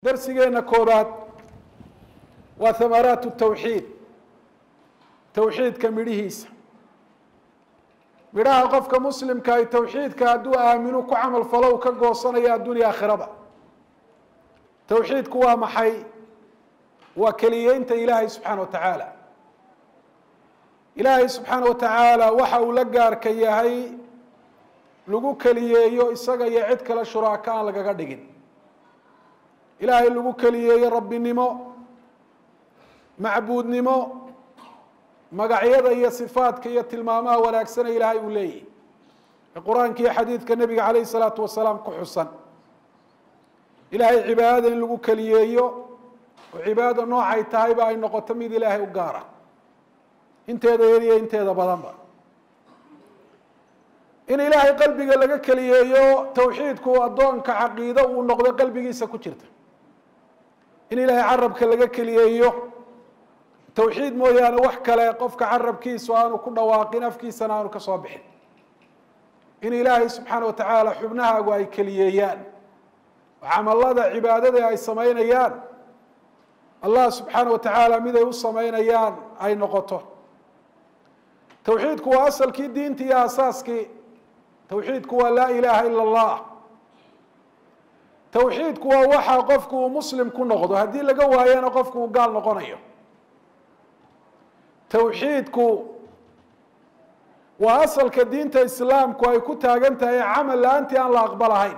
Darsigeena koobaad waa thamaraat tawxiid, tawxiidka midhihiisa. Midhaha qofka muslimka ay tawxiidka hadduu aaminu ku camal falo u ka goosanaya addunya aakhiraba. Tawxiidku waa maxay? Waa keliyeynta Ilaahay subxaana wa tacaala. Ilaahay subxaana wa tacaala waxa uu la gaarka yahay lagu keliyeeyo isaga iyo cid kale shuraaka aan lagaga dhigin. Ilaahay lagu keliyeeyo rabbinimo, macbuudnimo, magacyada iyo sifaadka iyo tilmaamaha wanaagsana Ilaahay uu leeyahy ee qur-aanka iyo xadiidka nebiga calayhi salaatu wasalaam ku xusan. Ilaahay cibaadada in lagu keliyeeyo oo cibaadada noocay tahayba ay noqoto mid Ilaahay u gaara, inteeda yar iyo inteeda badanba. In Ilaahay qalbiga laga keliyeeyo, tawxiidku addoonka caqiido uu noqdo qalbigiisa ku jirta. In Ilaahay carabka laga keliyeeyo, tawxiid mooyaane wax kale qofka carabkiisu aanu ku dhawaaqin, afkiisana aanu ka soo bixin. In Ilaahay subxaana wa tacaala xubnahaagu ay keliyeeyaan, camalada cibaadada ay samaynayaan Allah subxaana wa tacaala miday u samaynayaan ay noqoto. Tawxiidku waa asalkii diinta iyo asaaskii. Tawxiidku waa laa ilaaha ila Allah. Tawxiidku waa waxa qofku uu muslim ku noqdo, haddii laga waayana qofku uu gaal noqonayo. Tawxiidku waa asalka diinta islaamku ay ku taagan tahay, camal la-aantii aan la aqbalahayn.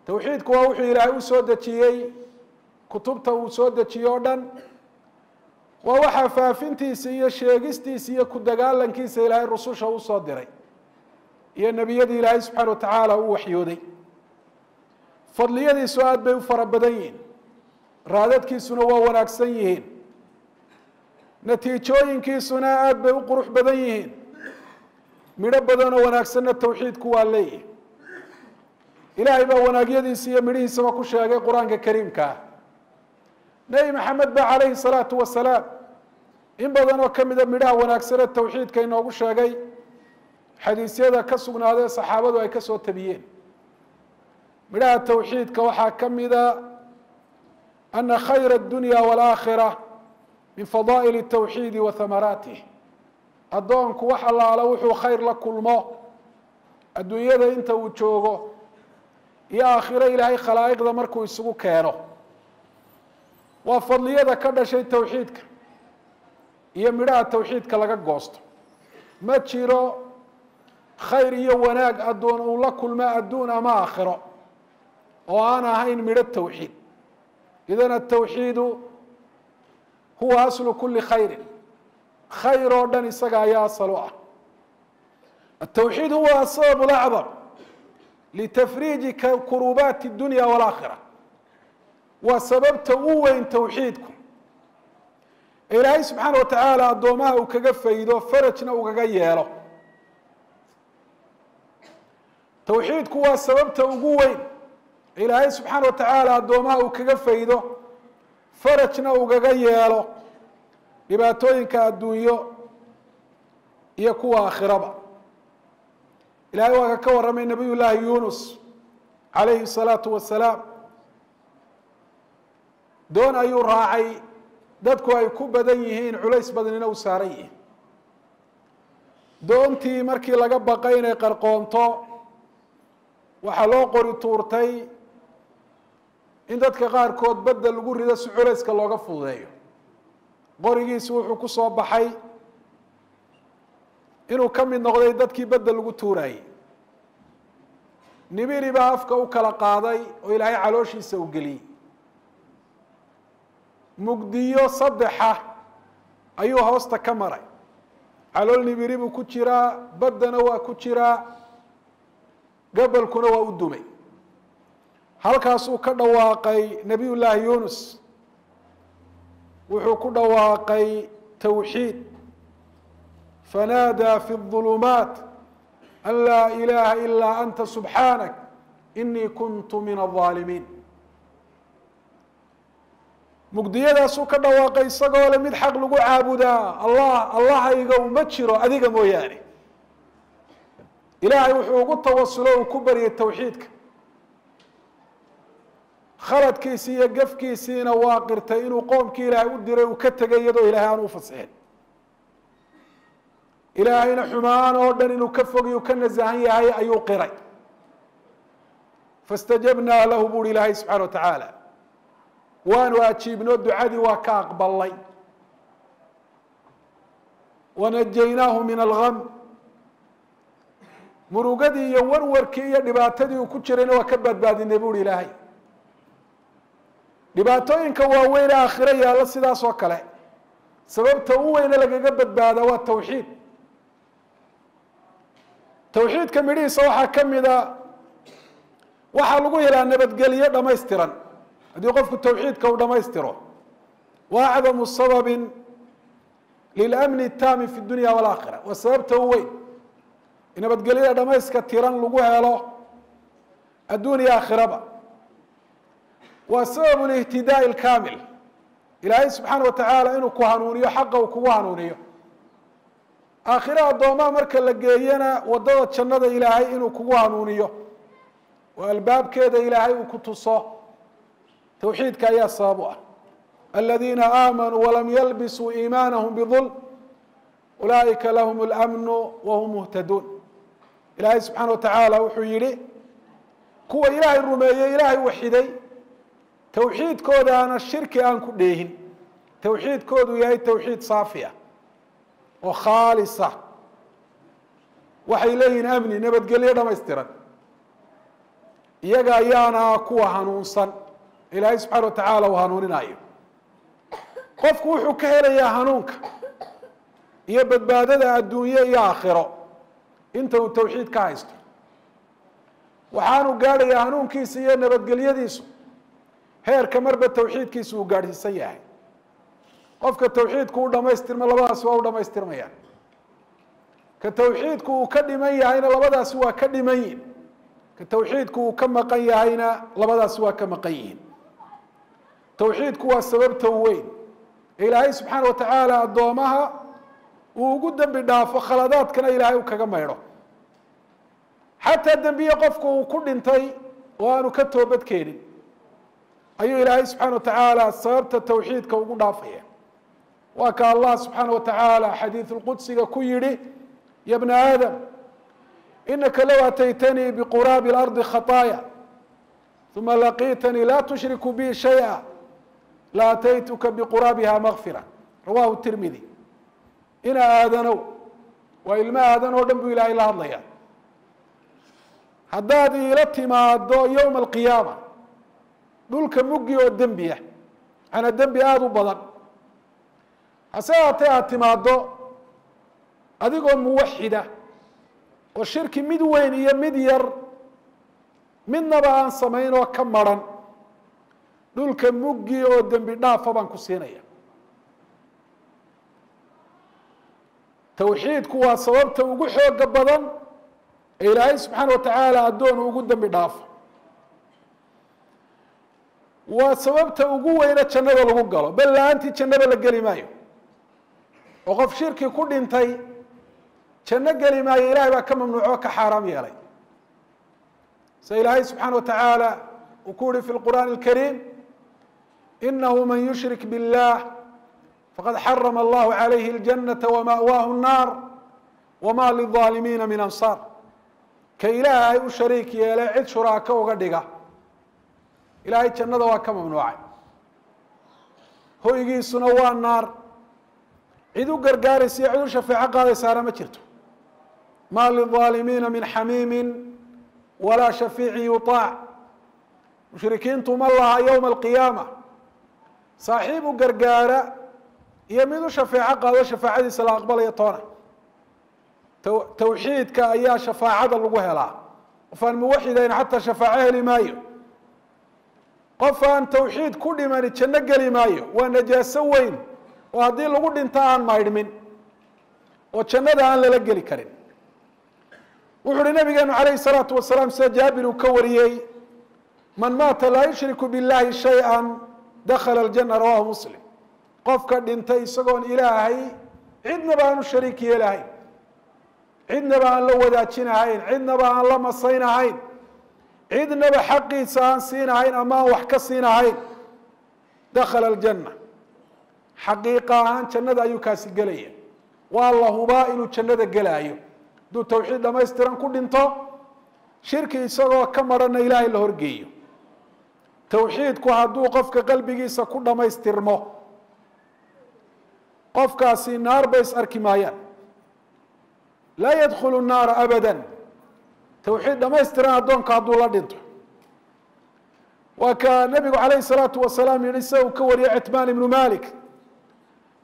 Tawxiidku waa wuxuu Ilaahay u soo dejiyey kutubta uu soo dejiye o dhan, waa waxaa faafintiisa iyo sheegistiisa iyo ku dagaalankiisa Ilaahay rususha usoo diray iyo nebiyadii Ilaahay subxaana wa tacaala uu waxyooday. Fadliyadiisu aada bay u fara badan yihiin, raadadkiisuna waa wanaagsan yihiin, natiijooyinkiisuna aada bay u qurux badan yihiin. Midho badanoo wanaagsanna tawxiidku waa leeyihi. Ilaahay baa wanaagyadiisa iyo midhihiisaba ku sheegay qur-aanka kariimkaa. Nebi Maxamed baa calayhi salaatu wasalaam in badan oo kamida midhaha wanaagsane tawxiidka inoogu sheegay xadiisyada ka sugnaadee saxaabadu ay kasoo tabiyeen. Midhaha tawxiidka waxaa ka mida ana khayra addunya waalaakhira min fadaa'il tawxiidi wa hamaraatih. Addoonku wax allaala wuxuu khayr la kulmo adduunyada inta uu joogo iyo aakhiro Ilaahay khalaa'iqda markuu isugu keeno, waa fadliyada ka dhashay tawxiidka iyo midhaha tawxiidka laga goosto. Ma jiro khayr iyo wanaag addoon uu la kulmo adduun ama aakhiro oo aan ahayn midho tawxiid. Idan atawxiidu huwa aslu kuli khayrin, khayr oo dhan isaga ayaa asal u ah. Atawxiid huwa asabab lacdam litafriiji kurubaati اdunya wاlaakhira. Waa sababta u weyn tawxiidku Ilaahay subxaana wa tacaala addoomaha uu kaga faydo, farajna ugaga yeelo. Tawxiidku waa sababta ugu weyn Ilaahay subxaana wa tacaala addoomaha uu kaga faydo, farajna ugaga yeelo dhibaatooyinka adduunyo iyo kuwa aakhiraba. Ilahay waa ka warramay Nabiy Llaahi Yunus calayhi الsalaatu wasalaam. Doon ayuu raacay dadku ay ku badan yihiin, culays badanina u saaran yihiin. Doontii markii laga baqay inay qarqoonto, waxaa loo qori tuurtay in dadka qaarkood badda lagu rido si culayska looga fududeeyo. Qorigiisu wuxuu ku soo baxay inuu ka mid noqday dadkii badda lagu tuuraayey. Nibiri baa afka u kala qaaday oo Ilaahay calooshiisa u geliyey. Mugdiyo saddexa ayuu hoosta ka maray. Calool nibiri buu ku jiraa, baddana waa ku jiraa, gabalkuna waa u dumay. Halkaasuu ka dhawaaqay Nabiy Llaahi Yunus. Wuxuu ku dhawaaqay tawxiid: fanaadaa fi الظulumaat an laa ilaha ilaa anta subxaanak inii kuntu min الظaalimiin. Mugdiyadaasuu ka dhawaaqay isagoo le mid xaq lagu caabudaa Allah Allahayga uma jiro adiga mooyaane. Ilaahay wuxuu ugu tawasulo uu ku baryay tawxiidka. Khaladkiisii iyo gafkiisiina waa qirtay inuu qoomkii ilaahay u diray uu ka tegay iyadoo ilaahay aan u fasixin. Ilaahayna xumaan oo dhan inuu ka fogiy uu ka nasahan yahay ayuu qiray. Fastajabnaa lahu, buuhi ilaahay subxana wa tacaala, waanu ajiibno, ducadii waa ka aqbalay. Wanajaynaahu min algam, murugadii iyo warwarkii iyo dhibaatadii uu ku jirayna waa ka badbaadinay, buuhi ilaahay. Dhibaatooyinka waaweyn ee aakhiro yaalla sidaas oo kale sababta u weyne lagaga badbaadaa waa tawxiid. Tawxiidka midhihiisa waxaa ka mida waxaa lagu helaa nabadgelyo dhamaystiran haddii qofku tawxiidka uu dhamaystiro. Wa acdamu sababin lilamni taami fi dunya walaakhira, waa sababta u weyn in nabadgelyada dhamayska tiran lagu helo adduun iyo aakhiraba. Waa sababu lihtidaai alkaamil, ilaahay subxaana wa tacaala inuu ku hanuuniyo, xaqa uu kugu hanuuniyo. Aakhire addoomaha marka la geeyana waddada jannada ilaahay inuu kugu hanuuniyo oo albaabkeeda ilaahay uu ku tuso, tawxiidka ayaa sabab u ah. Aladiina aamanuu walam yalbisuu iimaanahum bidulm ulaa'ika lahum اlamnu wahum muhtaduun. Ilaahay subxaana wa tacaala wuxuu yihi, kuwa ilaahay rumeeyey, ilaahay waxiday, tawxiidkoodaana shirki aan ku dheehin, tawxiidkoodu yahay tawxiid saafi ah oo khaalisa, waxay leeyihiin amni, nabadgelyo dhamaystiran, iyaga ayaana kuwa hanuunsan. Ilaahay subxaana wa tacaala uu hanuuninayo. Qofku wuxuu ka helayaa hanuunka iyo badbaadada adduunye iyo aakhiro inta uu tawxiid ka haysto. Waxaanu gaadhayaa hanuunkiisa iyo nabadgelyadiisu heerka marba tawxiidkiisu uu gaadhsiisan yahay. Qofka tawxiidku u dhamaystirma, labadaasi waa u dhamaystirmayaan. Ka tawxiidku uu ka dhiman yahayna, labadaasi waa ka dhiman yihin. Ka tawxiidku uu ka maqan yahayna, labadaasi waa ka maqan yihiin. Tawxiidku waa sababta weyn ee ilaahay subxaana wa tacaala addoomaha uu ugu dembi dhaafo, khaladaadkana ilaahay uu kaga maydho, xataa dembiye qofku uu ku dhintay oo aanu ka toobad keenin ayuu ilaahay subxaana wa tacaala sababta tawxiidka ugu dhaafaya. Waa ka Allah subxaana wa tacaala xadiidu lqudsiga ku yihi: ya bna aadam, inaka low ataytanii biquraabi اlardi khataaya uma laqiitanii laa tushriku bi shayئa la ataytuka biquraabiha makfira. Rawahu Tirmidi. Ina aadanow, waa ilmo aadan oo dhan buu ilaahay la hadlaya, haddaad iila timaado yowma alqiyaama dhulka muggi oo dembi ah, macnaa dembi aada u badan, hase haatee aada timaado adigoo muwaxida oo shirki mid weyn iyo mid yar midnaba aan samayn oo ka maran, dhulka muggi oo dembi dhaafa baan ku siinaya. Tawxiidku waa sababta ugu xooga badan ee ilaahay subxaana wa tacaala addoon ugu dembi dhaafo, waa sababta ugu weyne jannada lagu galo, bal la-aantii jannaba la geli maayo. Oo qof shirki ku dhintay janno geli maayo, ilahay baa ka mamnuuco, ka xaaraam yeelay, sida ilaahay subxaana wa tacaala uu ku yihi fi lqur'aani alkariim: inahu man yushrik billah faqad xarama allahu calayhi اljanata wama'waahu الnaar wma lilظaalimiina min ansaar. Ka ilaahay u shariik yeelay, cid shuraako uga dhiga, ilaahay jannada waa ka mamnuucay, hoygiisuna waa naar, cid u gargaaraysa iyo cid u shafeeco qaadaysaana ma jirto. Ma lilظaalimiina min xamiimi walaa shafiicin yuطaac. Mushrikiintu ma laha yowma alqiyaama saaxiib u gargaara iyo mid u shafeeco qaado, shafaacadiisa la aqbalayo toona. Tawxiidka ayaa shafaacada lagu helaa. Qof aan muwaxidayn xataa shafaaco heli maayo. Qof aan tawxiid ku dhimani janno geli maayo. Waa najaaso weyn oo haddii lagu dhinto aan maydhmin oo jannada aan lala geli karin. Wuxu uhi nabigeenu calayhi salaatu wasalaam, sida Jaabir uu ka wariyey: man maata laa yushriku billahi shay-a dakhala aljana. Rawahu Muslim. Qofka dhintay isagoon ilaahay cidnaba aan u shariik yeelahayn, cidnaba aan la wadaajinahayn, cidnaba aan la masaynahayn, Cidnaba xaqiisa aan siinahayn ama aan wax ka siinahayn, dakhala aljanna, xaqiiqa ahaan jannada ayuu kaasi gelaya. Waa la hubaa inuu jannada gelaayo hadduu tawxiid dhamaystiran ku dhinto, shirki isagoo ka marana Ilaahay la horgeeyo. Tawxiidku hadduu qofka qalbigiisa ku dhamaystirmo, qofkaasi naar bay is arki maayaan, laa yadkhulu naara abada. Tawxiid dhamaystiran addoonka hadduu la dhinto, waa ka nabigu calayhi salaatu wasalaam yihi, sida uu ka wariyay Citmaan ibnu Malik: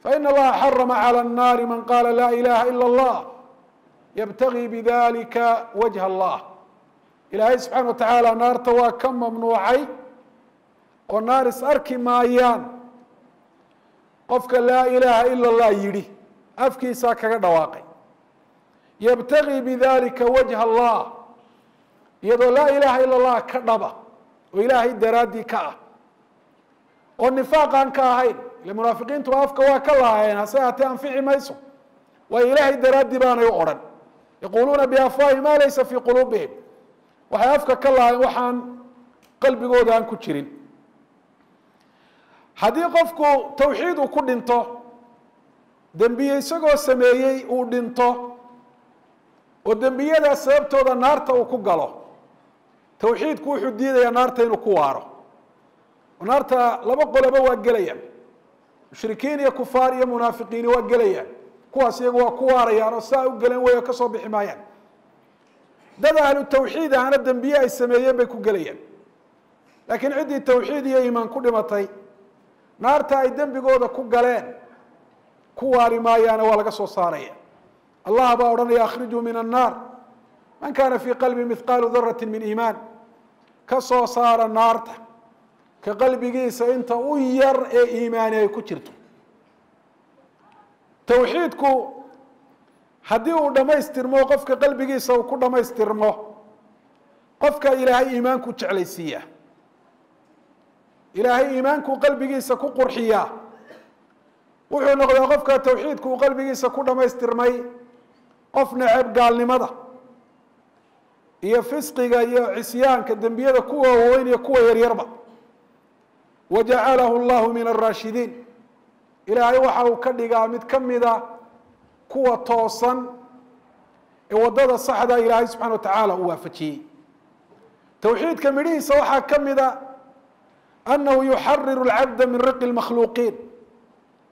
faina Allaha xarama calى الnaari man qaala laa ilaha ila اllah yabtagii bidalika wajha Allah. Ilaahay subxaana wa tacaala naarta waa ka mamnuucay oo naar is arki maayaan qofka laa ilaaha ila اllah yidhi, afkiisaa kaga dhawaaqay, yabtagii bidalika wajha Allah, iyadoo laa ilaha ila اllah ka dhaba oo Ilaahay daraaddii ka ah oo nifaaq aan ka ahayn. Ile munaafiqiintu afka waa ka lahaayeen, hase haatee anfici mayso, waayo Ilaahay daraaddii baanay u odhan. Yaquuluuna biafwaahi ma laysa fii quluubihim, waxay afka ka lahaayeen waxaan qalbigooda aan ku jirin. Haddii qofku tawxiid uu ku dhinto, dembiye isagoo sameeyey uu dhinto oo dembiyadaa sababtooda naarta uu ku galo, tawxiidku wuxuu diidayaa naarta inuu ku waaro. Oo naarta laba qoloba waa gelayaan, mushrikiin iyo kufaar iyo munaafiqiini waa gelayaan. Kuwaas iyagu waa ku waarayaan oo saa u geleen way oo kasoo bixi maayaan. Dad ahlu tawxiid ahna dembiye ay sameeyeen bay ku gelayaan. Laakiin ciddii tawxiid iyo iimaan ku dhimatay, naarta ay dembigooda ku galeen ku waari maayaana, waa laga soo saaraya. Allah baa odhanaya: akhrijuu min annaar man kana fii qalbi mithqaalu darati min iimaan. Ka soo saara naarta ka qalbigiisa inta u yar ee iimaani ay ku jirto. Tawxiidku haddii uu dhammaystirmo, qofka qalbigiisa uu ku dhammaystirmo, qofka Ilaahay iimaanku jeclaysiiya, Ilaahay iimaankuu qalbigiisa ku qurxiyaa. Wuxuu noqdaa qofka tawxiidku uu qalbigiisa ku dhammaystirmay qof neceb gaalnimada iyo fisqiga iyo cisyaanka, dembiyada kuwa waaweyn iyo kuwa yaryarba. Wajacalahu llahu min araashidiin, Ilaahay waxa uu ka dhigaa mid ka mida kuwa toosan ee waddada saxda Ilaahay subxana wa tacaala uu waafajiyey. Tawxiidka midhihiisa waxaa ka mida anahu yuxariru alcabda min riqi lmakhluuqiin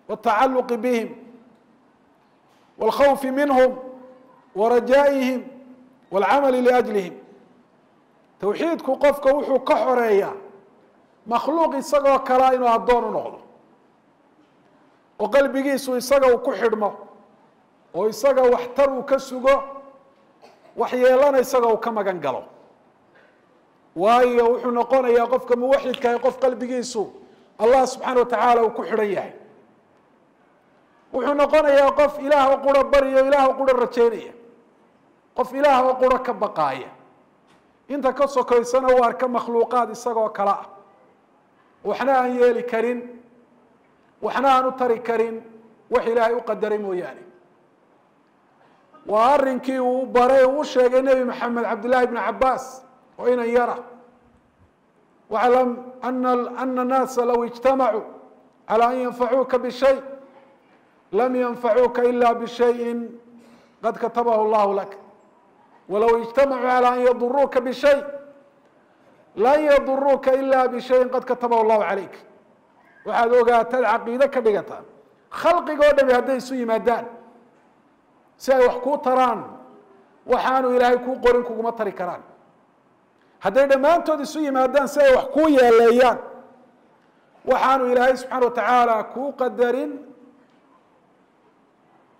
wاtacaluqi bihim wاlkhawfi minhum warajaa'ihim wاlcamali liajlihim. Tawxiidku qofka wuxuu ka xoreeyaa makhluuq isagoo kalaa inuu addoon u noqdo oo qalbigiisu isaga uu ku xidhmo oo isaga waxtar uu ka sugo, waxyeelana isaga uu ka magan galo. Waayo, wuxuu noqonayaa qofka muwaxidkahay qof qalbigiisu Allah subxaana wa tacaala uu ku xidhan yahay. Wuxuu noqonayaa qof Ilaah oo qura baryo, Ilaah oo qura rajaynaya, qof Ilaah oo qura ka baqaaya. Inta ka sokaysana u arka makhluuqaad isagoo kale ah, waxna aan yeeli karin, waxna aan u tari karin wax Ilaahay u qadaray mooyaane. Waa arrinkii uu baray, uu u sheegay Nebi Maxamed Cabdillahi bn Cabaas oo inan yara: waclam ana annaasa low ijtamacuu calى an yanfacuuka bishay lam yanfacuuka ila bishayin qad katabahu llahu lak, walow ijtamacuu calى an yaduruuka bishay lan yaduruuka ila bishayin qad katabahu llahu calayk. Waxaad ogaataad caqiide ka dhigataa, khalqiga oo dhami hadday isu yimaadaan si ay wax kuu taraan, waxaanu Ilaahay kuu qorin kuguma tari karaan. Hadday dhammaantood isu yimaadaan si ay wax kuu yeeleeyaan, waxaanu Ilaahay subxaana wa tacaala kuu qadarin,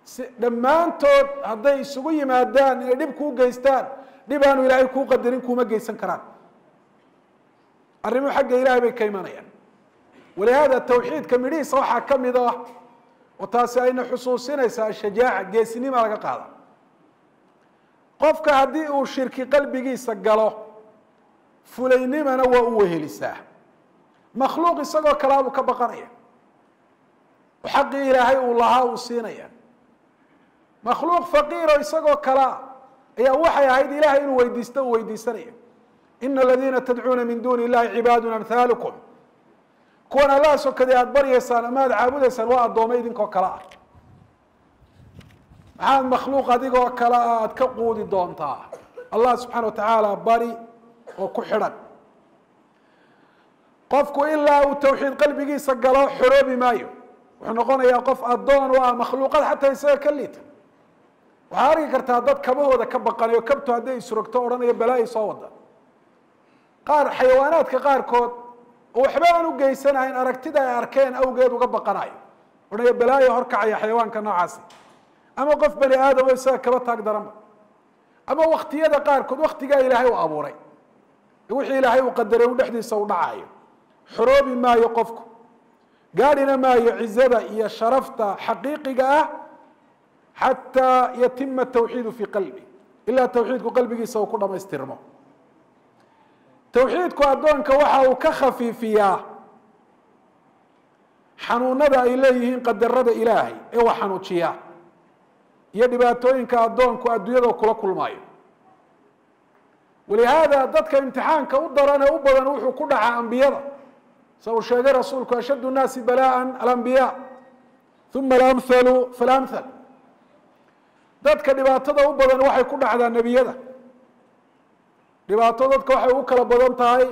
si dhammaantood hadday isugu yimaadaan inay dhib kuu geystaan, dhib aanu Ilaahay kuu qadarin kuma geysan karaan. Arrimuhu xagga Ilahay bay ka imanayaan. Walihaada tawxiidka midhihiisa waxaa ka mid ah, oo taasi ayna xusuusinaysaa, ashajaaca, geesinima laga qaada. Qofka haddii uu shirki qalbigiisa galo, fulaynimana waa u wehelisaa. Makhluuq isagoo kalaabuu ka baqanaya oo xaqii Ilaahay uu lahaa uu siinaya. Makhluuq faqiiro isagoo kalaa ayaa waxay ahayd Ilaahay inuu weydiisto uu weydiisanaya. Ina aladiina tadcuuna min duuni illahi cibaadun amhaalukum, kuwan allaha sokaday aada baryaysaan ama aada caabudaysaan waa addoome idinkoo kale ah. Maxaad makhluuq adigoo kale ah aada ka quudi doontaa? Allah subxaana wa tacaala bari oo ku xidhan. Qofku ilaa uu tawxiid qalbigiisa galo xoroobi maayo, wuxuu noqonayaa qof addoon u ah makhluuqad xataa isaga ka liita. Waxaa arki kartaa dad kabahooda ka baqanayo, kabtu hadday isrogto odhanaya balaayi soo wada. Qaar xayawaanaadka qaarkood oo waxba aan u geysanahayn aragtida ay arkeen awgeed uga baqanayo, odhanaya balaayo horkacaya xayawaanka noocaasi. Ama qof bani aadam oo isaga kaba taag daranba, ama waktiyada qaarkood waktigaa ilaahay u abuuray wixii ilaahay uu qadaray uu dhexdiisa u dhacayo. Xoroobi maayo qofku, gaadhina maayo cizada iyo sharafta xaqiiqiga ah xataa yatima tawxiidu fii qalbi, ilaa tawxiidku qalbigiisa uu ku dhamaystirmo. Tawxiidku addoonka waxa uu ka khafiifiyaa xanuunada ay leeyihiin qadarada ilaahay ee waa xanuujiyaa, iyo dhibaatooyinka addoonku adduunyada kula kulmaayo. Walihaada dadka imtixaanka u daran ee u badan wuxuu ku dhacaa ambiyada, sa uu sheegay rasuulku: ashaddu nnaasi balaa alambiya uma alamhalu falamhal. Dadka dhibaatada u badan waxay ku dhacdaa nebiyada. Dhibaato dadka waxay ugu kala badan tahay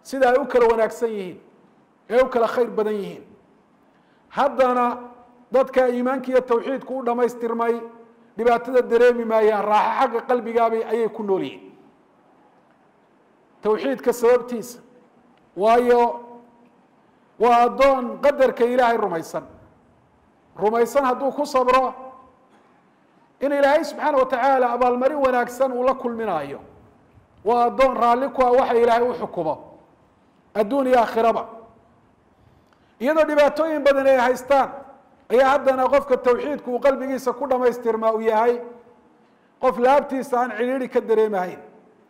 sida ay u kala wanaagsan yihiin ee u kala khayr badan yihiin. Haddana dadka iimaanka iyo tawxiidku u dhamaystirmay dhibaatada dareemi maayaan, raaxo xagga qalbigaabay ayay ku nool yihiin tawxiidka sababtiisa. Waayo waa addoon qadarka ilaahay rumaysan, rumaysan hadduu ku sabro in ilaahay subxaana wa tacaala abaalmarin wanaagsan uu la kulminaayo. Waa addoon raalli ku ah waxa ilaahay u xukumo adduun iyo aakhiraba. Iyadoo dhibaatooyin badan ay haystaan ayaa haddana qofka tawxiidku uu qalbigiisa ku dhamaystirmaa uu yahay qof laabtiisa aan cidhiidhi ka dareemahayn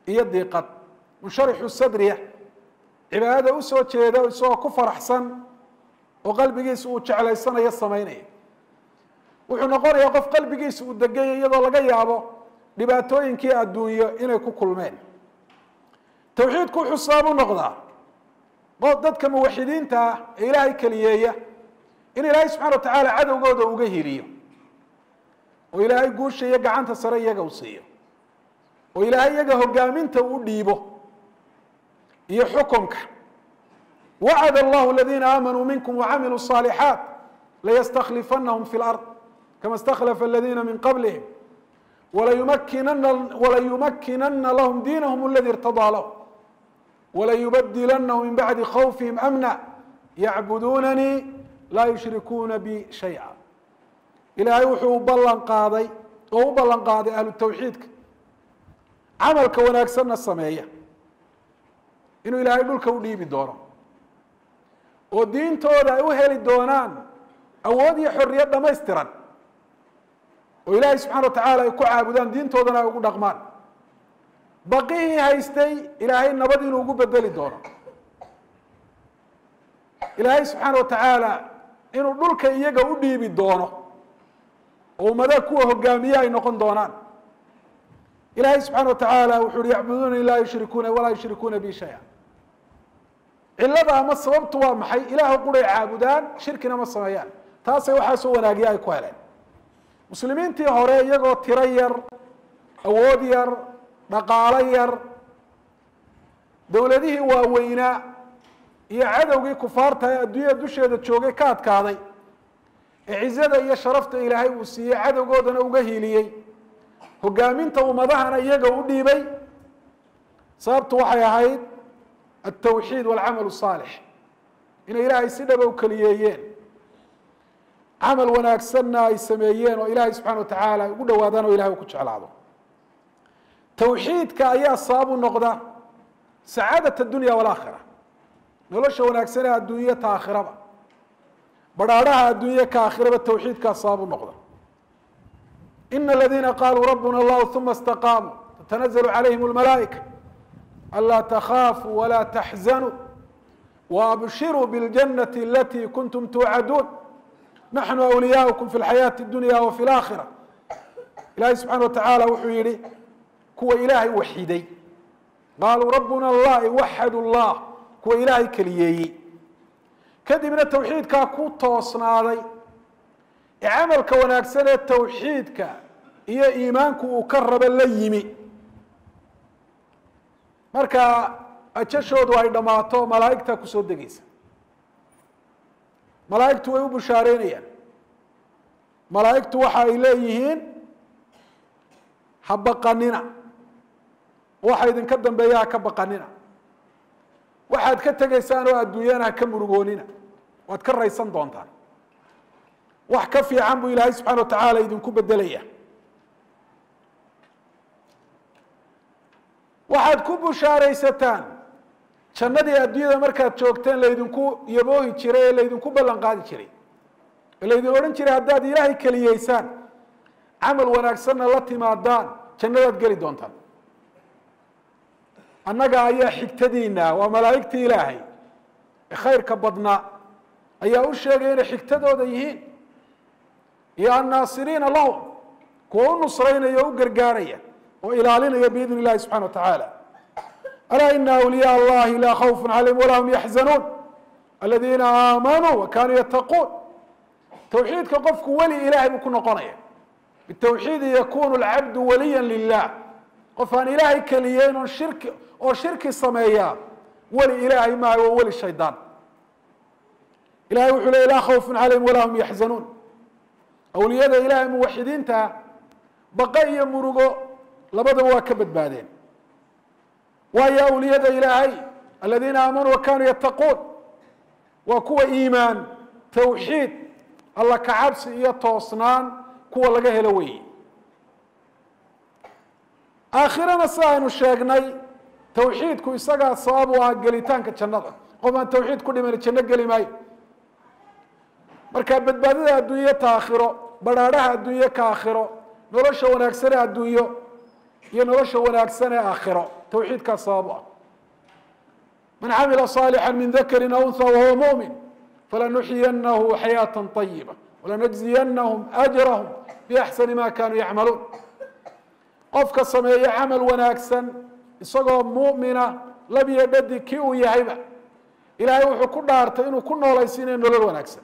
iyo diiqad, munsharixu sadriya, cibaadada usoo jeeda isagoo ku faraxsan oo qalbigiisa uu jeclaysanayo samaynaya. Wuxuu noqonayaa qof qalbigiisa uu degaya, iyadoo laga yaabo dhibaatooyinkii adduunyo inay ku kulmeen. Tawxiidku wuxuu sabab u noqdaa dadka muwaxidiinta ah ee ilaahay keliyeeya in ilaahay subxana wa tacaala cadowgooda uga hiliyo, oo ilaahay guusha iyo gacanta sare iyaga u siiyo, oo ilaahay iyaga hogaaminta u dhiibo iyo xukumka. Wacad allahu aladiina aamanuu minkum wacamiluu الصaalixaat layastaklifanahum fi lard kama istakhlafa aladiina min qablihim walayumakinana lahum diinahum aladi irtadaa lahum walayubadilanahum min bacdi khawfihim amna yacbuduunanii laa yushrikuuna bi shaya. Ilaahay wuxuu ballan qaaday oo u ballan qaaday ahlu tawxiidka camalka wanaagsanna sameeya inuu ilaahay dhulka u dhiibi doono, oo diintooda ay u heli doonaan awood iyo xorriyad dhamaystiran, oo ilaahay subxana wa tacaala ay ku caabudaan, diintoodana ay ugu dhaqmaan. Baqihii haystay ilaahay nabad inuu ugu bedeli doono. Ilaahay subxaana wa tacaala inuu dhulka iyaga u dhiibi doono, oo ummadaha kuwa hogaamiye ay noqon doonaan. Ilaahay subxaana wa tacaala wuxu uhi: yacbuduuna laa yushrikuuna walaa yushrikuuna bi shaya. Cilada ama sababtu waa maxay? Ilaah quray caabudaan, shirkina ma sameeyaan. Taasay waxaasoo wanaagiya ay ku heleen muslimiintii hore, iyagoo tiro yar, awood yar, dhaqaalo yar, dowladihii waaweynaa iyo cadowgii kufaarta ee adduunyada dusheeda joogay ka adkaaday, ee cizada iyo sharafta ilaahay uu siiyey, cadowgoodana uga hiiliyey, hogaaminta ummadahana iyaga u dhiibay. Sababtu waxay ahayd altawxiid walcamal saalix, inay ilaahay si dhaba u keliyeeyeen, camal wanaagsanna ay sameeyeen, oo ilaahay subxana wa tacaala ay ugu dhawaadaan oo ilahay uu ku jeclaado. Tawxiidka ayaa sabab u noqda sacaadat addunya walaakhira, nolosha wanaagsan ee adduunyo ta aakhiraba, badhaadhaha adduunye ka aakhiraba tawxiidkaa sabab u noqda. Ina aladiina qaluu rabbuna allahu uma istaqaamuu tatanazalu calayhim almalaa'ika anlaa takhaafuu walaa taxzanuu waabshiruu biاljanati alatii kuntum tuucaduun naxnu awliyaaukum fi lxayaati اdunya wa fi laakhira. Ilahay subxana wa tacaala wuxuu yihi kuwa ilaahay waxiday Qaaluu rabbuna allah, waxadu llah, kuwa ilaahay keliyeeyey, kadibna tawxiidkaa ku toosnaaday ee camalka wanaagsan ee tawxiidka iyo iimaanku uu ka rabo la yimi. Marka ajashoodu ay dhammaato, malaa'igtaa kusoo degeysa, malaa'igtu way u bushaareynayaan. Malaa'igtu waxa ay leeyihiin: ha baqanina, waxa idinka dambeeya ha ka baqanina, waxaad ka tegaysaan oo adduunyana ha ka murugoonina, waad ka raysan doontaan, wax ka fiican buu Ilaahay subxana wa tacaala idinku bedelaya. Waxaad ku bushaaraysataan jannadii adduunyada markaad joogteen laydinku yaboohi jiray ee laydinku ballan qaadi jiray ee laydin odhan jiray haddaad Ilaahay keliyeysaan, camal wanaagsanna la timaadaan, jannadaad geli doontaan. Annaga ayaa xigtadiina, waa malaa'igtii Ilaahay ee khayrka badnaa ayaa u sheegay inay xigtadooda yihiin iyo annaasiriina lahum, kuwa u nusraynaya oo u gargaaraya oo ilaalinaya biidn illahi subxana wa tacaala. Alaa ina awliyaa allahi laa khawfun calayhim walaa hum yaxzanuun aladiina aamanuu wa kanuu yattaquun. Tawxiidka qofku weli Ilahay buu ku noqonaya. Bitawxiidi yakunu alcabdu waliya lilah. Qof aan Ilaahay keliyeyn oon shirki oo shirki sameeyaa weli Ilaahay maayo, waa weli shaydaan. Ilahay wuxuu ley laa khawfun calayhim walaa hum yaxzanuun. Awliyada Ilahay muwaxidiinta baqa iyo murugo labadaba waa ka badbaadeen. Waayo awliyada Ilaahay aladiina aamanuu wa kanuu yattaquun waa kuwa iimaan, tawxiid, alla kacabsi iyo toosnaan kuwa laga helo weeye. Aakhirana si aynu sheegnay, tawxiidku isagaa sabab u ah gelitaanka jannada. Qof aan tawxiid ku dhiman janno geli maayo. Marka badbaadada adduunyo ta aakhiro, badhaadhaha adduunyo ka aakhiro, nolosha wanaagsane adduunyo iyo nolosha wanaagsan ee aakhiro, tawxiidkaa sabab u ah. Man camila صاalixا min dakri aw unha wahuwa muؤmin falanuxyiyanahu xayaaةa طayiba walanajziyanahum ajrahm biaxsani ma kanuu yacmaluun. Qofka sameeya camal wanaagsan isagoo mu'mina, labiyo dhadig kii uu yahayba, Ilaahay wuxuu ku dhaartay inuu ku noolaysiinayo nolol wanaagsan,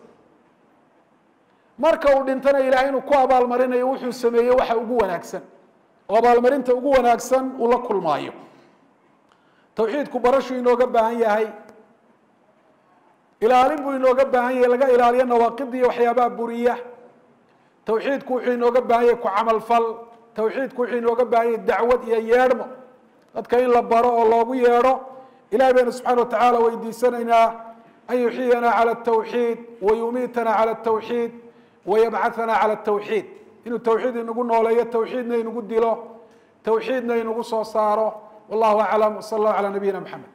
marka uu dhintana Ilahay inuu ku abaalmarinayo wuxuu sameeyey waxa ugu wanaagsan, oo abaalmarinta ugu wanaagsan uu la kulmaayo. Tawxiidku barashuu inooga baahan yahay, ilaalin buu inooga baahan yahay, laga ilaaliyo nawaaqida iyo waxyaabaha buriya. Tawxiidku wuxuu inooga baahan yahay ku camalfal. Tawxiidku wuxuu inooga baahan yahay dacwad iyo yeedhmo, dadka in la baro oo loogu yeedho. Ilahay baynu subxana wa tacaala weydiisanaynaa an yuxyiyana cala altawxiid wayumiitana cala altawxiid wayabcathana cala altawxiid, inuu tawxiid inagu nooleeyo, tawxiidna inagu dilo, tawxiidna inagu soo saaro. Wallahu aclam, wsala allahu calaa nabiyina Mxamed.